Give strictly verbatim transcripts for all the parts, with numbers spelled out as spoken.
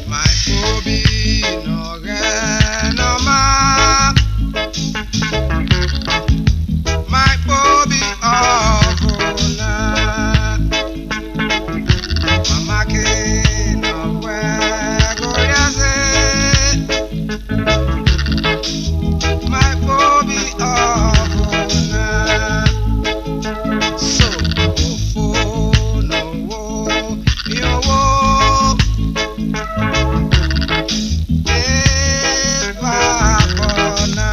My obi no ghe no ma. My obi ọvụ na. Mama ke no gwe goriaze. My obi ọvụ na. So ofo no wo yo wo. Eva bona.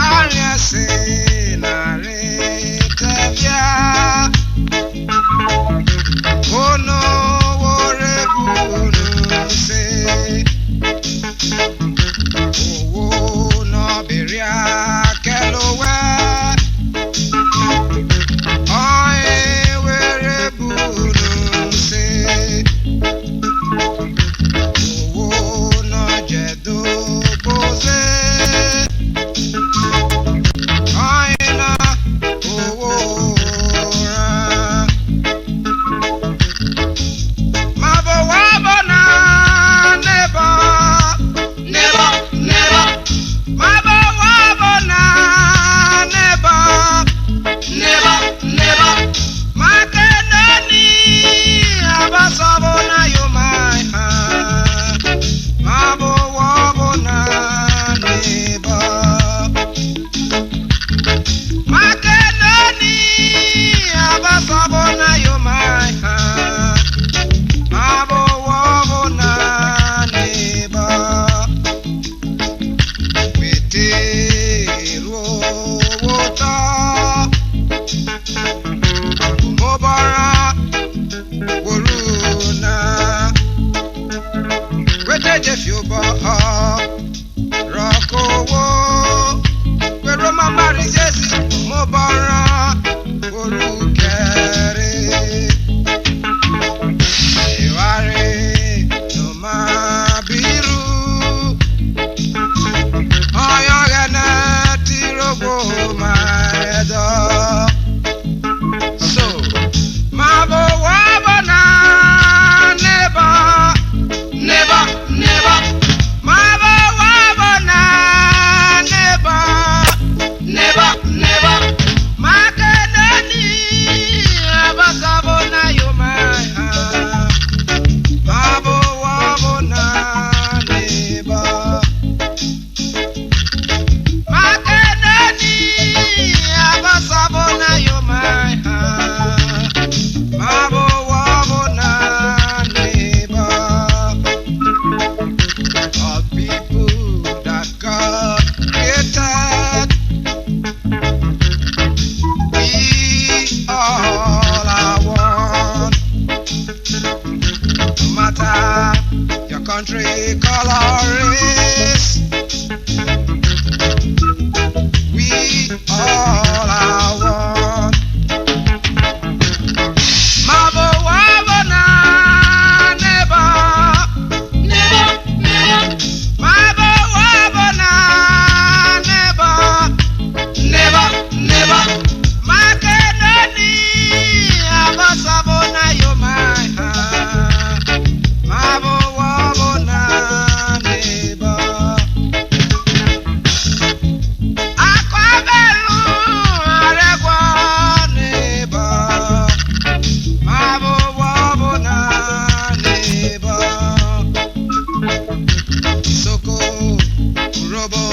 Aria se na re tevia. Ono wo re bu no se. Ohwo no be ria kẹlo wẹ, ọye were bu unu se. Ohwo no je dogboze, ọye na ohwo ra. Mavọ wọ vọ na neighbor? Neighbor, neighbor. Mavọ wọ vọ na neighbor? Neighbor, neighbor. Makedoni, abasavo na yo my heart. Mavọ wọ vọ na neighbor? Makedoni, abasavo na yo my heart. Mavọ wọ vọ na neighbor? Wete ruo wotọ, omobọra woru na. Wete je fi obọ rọ ko wo, wero mama ri Jesu, omobọra woru kẹre. Eware no ma biru, oye Ọghẹnẹ ti rogbo ma ẹdọ. So, mavọ wọ vọ na neighbor? Neighbor, neighbor. Mavọ wọ vọ na neighbor? Neighbor, neighbor. Makedoni, abasavo na yo my heart. Mavọ wọ vọ na neighbor? Makedoni, abasavo na yo my heart. Mavọ wọ vọ na neighbor? All people that God created, we all are one. No matter your country, color, race, we all are one. Mavọ wọ vọ na neighbor? Neighbor, neighbor. Mavọ wọ vọ na neighbor? Neighbor, neighbor. Makedoni, abasavo na yo my heart. Mavọ wọ vọ na neighbor? Akọbẹru aregwa neighbor. Mavọ wọ vọ na neighbor? Isoko, Urhobo,